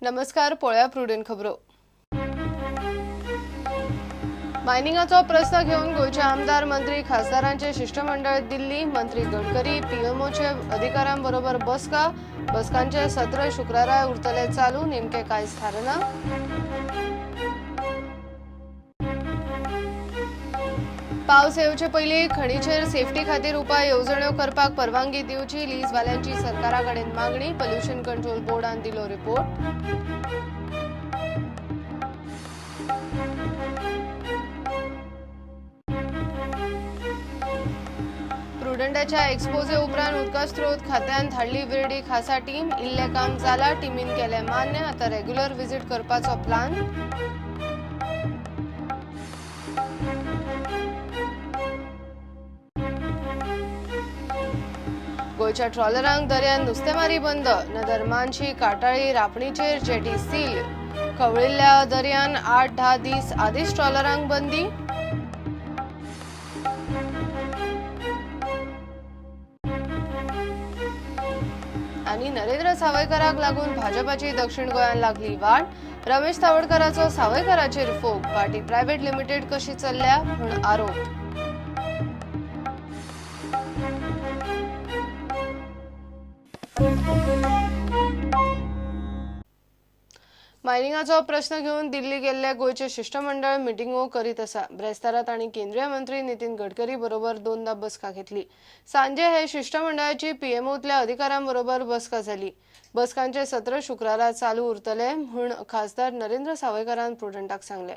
नमस्कार, पळया प्रुडंट खबरो. मायनिंगाचो प्रस्न घेवन गोंयचे आमदार, मंत्री, खासदारांचे शिश्टमंडळ दिल्ली. मंत्री गडकरी, पीएमओचे अधिकाऱ्यांबरोबर बसका. बसकांचे सत्र शुक्रारा उरतले चालू, नेमके कांयच थारना. पावस येवचे पयलीं खणीचेर सेफ्टी खातीर उपाय येवजण्यो करपाक परवानगी दिवची, लीजवाल्यांची सरकारा कडेन मागणी. पोल्युशन कंट्रोल बोर्डान दिलो रिपोर्ट. प्रुडंटाच्या एक्सपोजे उपरांत उदका स्रोत खात्यान धाडली विर्डी खासा टीम. इल्लें काम जाला, टिमीन केलें मान्य. आतां रेग्युलर विजीट करपाचो प्लान. गोंयच्या ट्रॉलरांक दर्यान नुस्तेमारी बंद. नदर मानशी, काटाळी, रापणीचेर जेटी सील. खवळिल्ल्या दर्यान 8-10 दीस आदींच ट्रॉलरांक बंदी. आनी नरेंद्र सावयकाराक लागून भाजपाची दक्षिण गोंयांत लागली वाट. रमेश तावडकाराचो सावयकाराचेर फोग. पार्टी प्रायव्हेट लिमिटेड कशी चल्ल्या म्हूण आरोप. मायनिंगाचो प्रस्न घेवन दिल्ली गेल्ले गोंयचे शिश्टमंडळ मिटिंगो करीत आसा. ब्रेस्तारा तांणी केंद्रीय मंत्री नितीन गडकरी बरोबर दोनदा बसका घेतली. सांजे हे शिश्टमंडळाची पीएमओतल्या अधिकाऱ्यांबरोबर बसका जाली. बसकांचे सत्र शुक्रारा चालू उरतले म्हूण खासदार नरेंद्र सावयकारान प्रुडंटाक सांगले.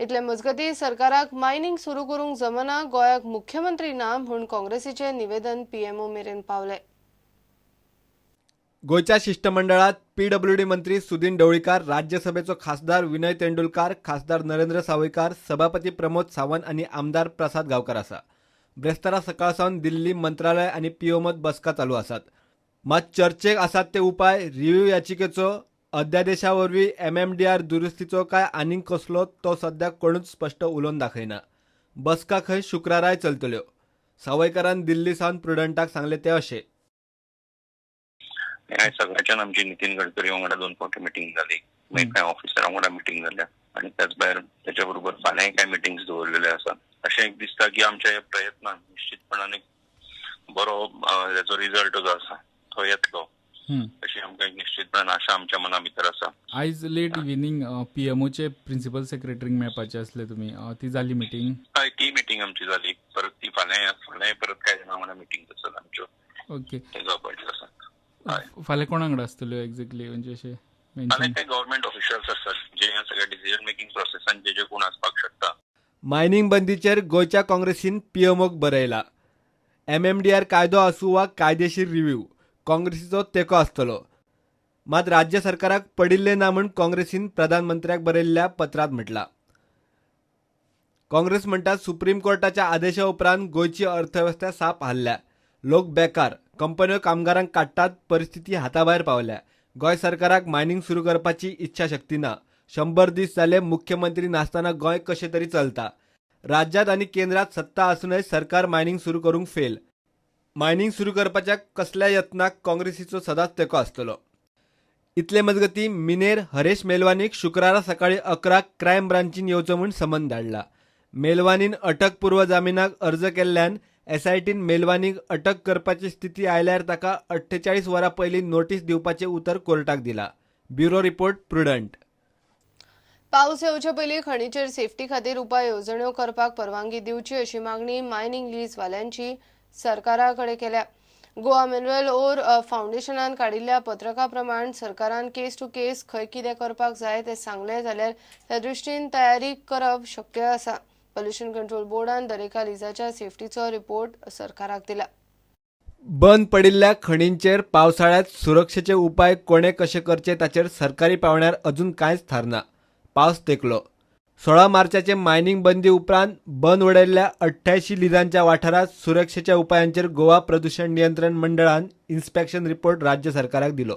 इतले मजगतीं सरकाराक मायनिंग सुरू करूंक जमना, गोंयाक मुख्यमंत्री ना म्हूण काँग्रेसीचे निवेदन पीएमओ मेरेन पावले. गोंयच्या शिश्टमंडळात पीडब्ल्यूडी मंत्री सुदिन ढवळीकार, राज्यसभेचो खासदार विनय तेंडुलकार, खासदार नरेंद्र सावयकार, सभापती प्रमोद सावंत आनी आमदार प्रसाद गांवकार आसा. ब्रेस्तारा सकाळ सावन दिल्ली मंत्रालय आनी पीएमओत बसका चालू आसात. मात चर्चेक आसात ते उपाय रिव्ह्यू याचिकेचो, अध्यादेशा वरवीं एमएमडीआर दुरुस्तीचो काय आनीक कसलो तो सद्याक कोणूच स्पश्ट उलोवन दाखयना. बसका खंय शुक्राराय चलतल्यो. सावयकारान दिल्ली सावन प्रुडंटाक सांगलें तें अशें. सगळ्याच्यान आमची नितीन गडकरी वांगडा 2 फावटी मिटींग जाली, मागीर कांय ऑफिसरां वांगडा मिटींग जाल्या आनी त्याच भायर त्याच्या बरोबर फाल्यांय कांय मिटिंग्स दवरलेले आसा. अशें एक दिसता की आमच्या ह्या प्रयत्नान निश्चितपणान एक बरो तेचो रिजल्ट जो आसा तो येतलो अशी आमकां एक निश्चितपणान आशा आमच्या मना भितर आसा. आयज लेट इव्हिनींग पीएमओचे प्रिन्सिपल सेक्रेटरीक मेळपाचे आसले तुमी, ती जाली मिटींग? हय, ती मिटींग आमची जाली. परत ती फाल्यां परत कांय जाणां वांगडा मिटींग आसात आमच्यो. ओके, जावपाच्यो आसा. फाल्यां कोणा वांगडा आसतल्यो एक्झॅक्टली? म्हणजे अशें फाल्यां काय गव्हर्मेंट ऑफिशियल्स आसतात जे ह्या सगळ्या डिसिजन मेकिंग प्रोसेसान जे जे कोण आसपाक शकता. मायनिंग बंदीचेर गोंयच्या काँग्रेसीन पीएमओक बरयला. एमएमडीआर कायदो आसूं वा कायदेशीर रिव्ह्यू, काँग्रेसीचो तेंको आसतलो. मात राज्य सरकाराक पडिल्लें ना म्हूण काँग्रेसीन प्रधानमंत्र्याक बरयल्ल्या पत्रांत म्हटलां. काँग्रेस म्हणटा सुप्रीम कोर्टाच्या आदेशा उपरांत गोंयची अर्थवेवस्था साप हाल्ल्या. लोक बेकार, कंपन्यो कामगारांक काडटात, परिस्थिती हाताभायर पावल्या. गोंय सरकाराक मायनिंग सुरू करपाची इच्छाशक्ती ना. 100 दीस जाले मुख्यमंत्री नासतना गोंय कशें तरी चलता. राज्यांत आनी केंद्रात सत्ता आसूनय सरकार मायनिंग सुरू करूंक फेल. मायनिंग सुरू करपाच्या कसल्या यत्नाक काँग्रेसीचो सदांच तेंको आसतलो. इतले मजगतीं मिनेर हरेश मेलवानीक शुक्रारा सकाळीं 11 क्रायम ब्रांचीन येवचो म्हूण समन धाडला. मेलवानीन अटकपूर्व जामिनाक अर्ज केल्ल्यान एसआयटीन मेलवानीक अटक करपाची स्थिती आयल्यार ताका 48 वरां पयलीं नोटीस दिवपाचें उतर कोर्टाक दिला. Bureau report, Prudent. पावस येवचे पयलीं खणीचेर सेफ्टी खातीर उपाय येवजण्यो करपाक परवानगी दिवची अशी मागणी मायनिंग लीजवाल्यांची सरकारा कडेन केल्या. गोवा मिनरल ओर फावंडेशनान काडिल्ल्या पत्रका प्रमाण सरकारान केस टू केस खंय कितें करपाक जाय तें सांगलें जाल्यार त्या दृश्टीन तयारी करप शक्य आसा. पोल्युशन कंट्रोल बोर्डान दरेका लिजाच्या सेफ्टीचो रिपोर्ट सरकाराक दिला. बंद पडिल्ल्या खणींचेर पावसाळ्यांत सुरक्षेचे उपाय कोणे कशे करचे ताचेर सरकारी पावंड्यार अजून कांयच थारना. पावस तेंकलो. 16 मार्चाचे मायनिंग बंदी उपरांत बंद उडयल्ल्या 88 लिजांच्या वाठारांत सुरक्षेच्या उपायांचेर गोवा प्रदूषण नियंत्रण मंडळान इन्स्पेक्शन रिपोर्ट राज्य सरकाराक दिलो.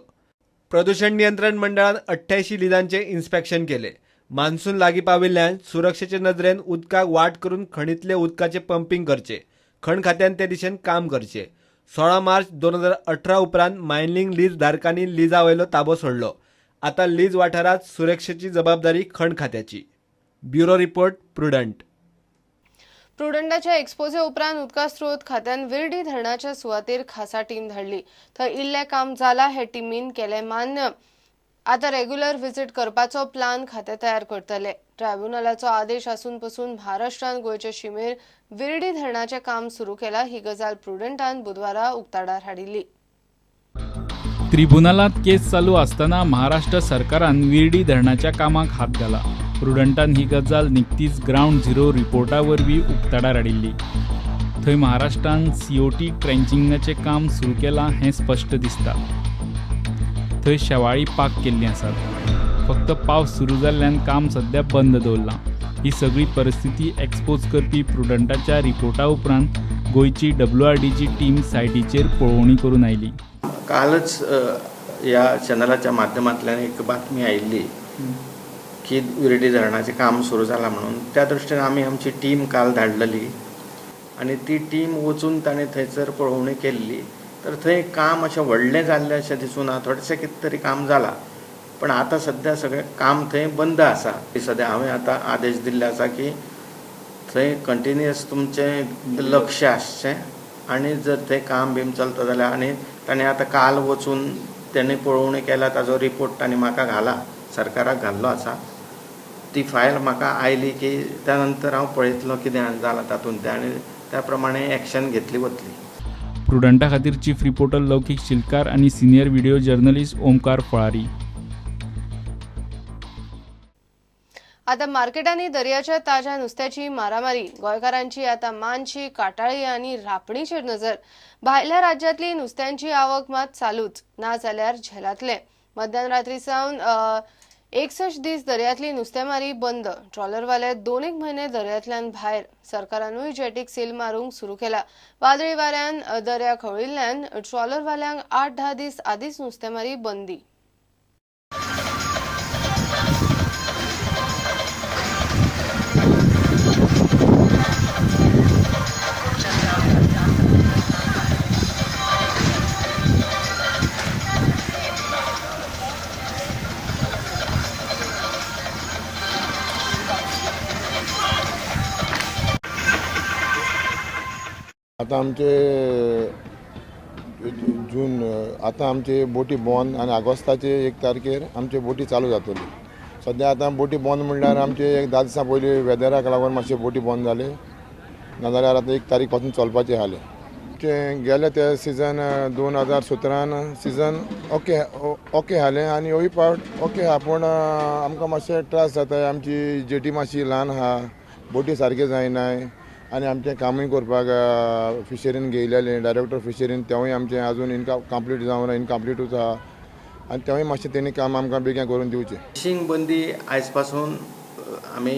प्रदूषण नियंत्रण मंडळान 88 लिजांचे इन्स्पेक्शन केले. मान्सून लागीं पाविल्ल्यान सुरक्षेचे नदरेन उदकाक वाट करून खणींतले उदकाचें पंपींग करचें, खण खात्यान ते दिशेन काम करचें. 16 मार्च 2018 उपरांत मायनिंग लीज धारकांनी लिजा वयलो ताबो सोडलो. आतां लीज वाठारांत सुरक्षेची जबाबदारी खण खात्याची. Bureau report, Prudent. प्रुडंटाच्या एक्सपोजे उपरांत उदका स्रोत खात्यान विर्डी धरणाच्या सुवातेर खासा टीम धाडली. थंय इल्लें काम जाला हे टिमीन केलें मान्य. आतां रेग्युलर व्हिजीट करपाचो प्लान खातें तयार करतले. ट्रायब्युनलाचो आदेश आसून पसून महाराष्ट्रान गोंयचे शिमेर विर्डी धरणाचें काम सुरू केलां ही गजाल प्रुडंटान बुधवारा उक्ताडार हाडिल्ली. त्रिबुनालांत केस चालू आसतना महाराष्ट्र सरकारान विर्डी धरणाच्या कामाक हात घाला. प्रुडंटान ही गजाल निकतीच ग्रावंड झिरो रिपोर्टा वरवीं उक्ताडार हाडिल्ली. थंय महाराष्ट्रान सीओटी ट्रेंचिंगाचें काम सुरू केलां हें स्पश्ट दिसता. थंय शेवाळी पाक केल्लीं आसात. फक्त पावस सुरू जाल्ल्यान काम सद्या बंद दवरलां. ही सगळी परिस्थिती एक्सपोज करपी प्रुडंटाच्या रिपोर्टा उपरांत गोंयची डब्ल्यूआरडीची टीम सायटीचेर पळोवणी करून आयली. कालच ह्या चॅनलाच्या माध्यमांतल्यान एक बातमी आयिल्ली की विर्डी धरणाचें काम सुरू जालां म्हणून. त्या दृश्टीन आमी आमची टीम काल धाडलेली आनी ती टीम वचून ताणें थंयसर पळोवणी केल्ली. तर थंय काम अशें व्हडलें जाल्लें अशें दिसूना, थोडेशें कितें तरी काम जालां, पण आतां सद्या सगळें काम थंय बंद आसा. सद्या हांवें आतां आदेश दिल्ले आसा की थंय कंटिन्युअस तुमचें लक्ष आसचें आनी जर थंय काम बीम चलता जाल्यार, आनी ताणें आतां काल वचून तेणें पळोवणी केल्या, ताजो रिपोर्ट ताणें म्हाका घाला, सरकाराक घाल्लो आसा. ती फायल म्हाका आयली की त्या नंतर हांव पळयतलो कितें जालां तातूंत तें आनी त्या प्रमाणे एक्शन घेतली वतली. प्रुडंटा खातीर चीफ रिपोर्टर लौकीक शिलकार आनी senior video journalist Omkar Falari. आतां मार्केटांनी दर्याच्या ताज्या नुस्त्याची मारामारी. गोंयकारांची आतां मानशी, काटाळी आनी रापणीचेर नजर. भायल्या राज्यांतली नुस्त्यांची आवक मात चालूच, ना जाल्यार झेलांतले. मध्यान रात्री सावन 61 दीस दर्यांतली नुस्तेमारी बंद. ट्रॉलरवाले 2 म्हयने दर्यांतल्यान भायर. सरकारानूय जेटीक सील मारूंक सुरू केला. वादळी वाऱ्यान दर्या खवळिल्ल्यान ट्रॉलरवाल्यांक 8-10 दीस आदींच नुस्तेमारी बंदी. आतां आमचे जून, आतां आमचे बोटी बंद आनी ऑगस्टाचे 1 तारखेर आमचे बोटी चालू जातली. सद्या आतां बोटी बंद म्हणल्यार आमचे एक 10 दिसां पयलीं वेदराक लागून मातशे बोटी बंद जाले, नाजाल्यार आतां 1 तारीख पासून चलपाचें आसलें. आमचें गेले ते सिजन 2017 सिजन ओके ओके आसलें आनी होय पावट ओके आहा, पूण आमकां मातशे त्रास जाता. आमची जेटी मातशी ल्हान आहा, बोटी सारके जायनाय आनी आमचें कामूय करपाक फिशरीन घेयलेलें डायरेक्टर फिशरीन तेवूय आमचें आजून इनकम्प्लीट जावना, इनकम्प्लीटूच आहा आनी तेवूय मातशें तेणी काम आमकां बेगीन करून दिवचें. फिशींग बंदी आयज पासून आमी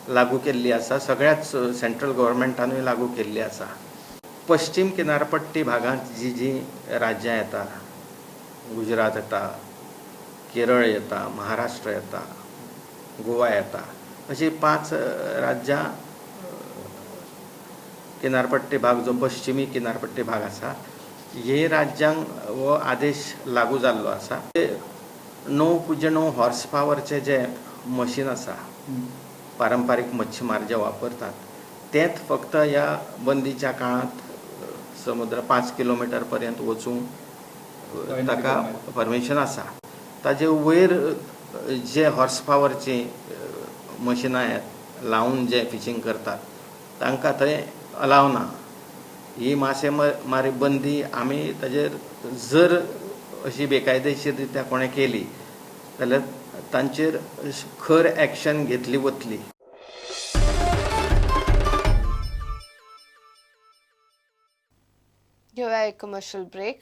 लागू केल्ली आसा, सगळ्याच सेंट्रल गव्हर्मेंटानूय लागू केल्ली आसा. पश्चिम किनारपट्टी भागांत जी जी राज्यां येता, गुजरात येता, केरळ येता, महाराष्ट्र येता, गोवा येता, अशी 5 राज्यां किनारपट्टी भाग जो पश्चिमी किनारपट्टी भाग आसा हे राज्यांक हो आदेश लागू जाल्लो आसा. 9.9 हॉर्स पावरचे जे मशीन आसा, पारंपारीक मच्छीमार जे वापरतात तेंच फक्त ह्या बंदीच्या काळांत समुद्र 5 किलोमिटर पर्यंत वचूंक ताका परमिशन आसा. ताजे वयर जे हॉर्स पावरची मशिनां लावन जे फिशींग करतात तांकां थंय अलाव ना. ही मासेमारी बंदी आमी ताजेर जर अशी बेकायदेशीर रित्या कोणें केली जाल्यार तांचेर खर एक्शन घेतली वतली. घेवया एक कमर्शियल ब्रेक.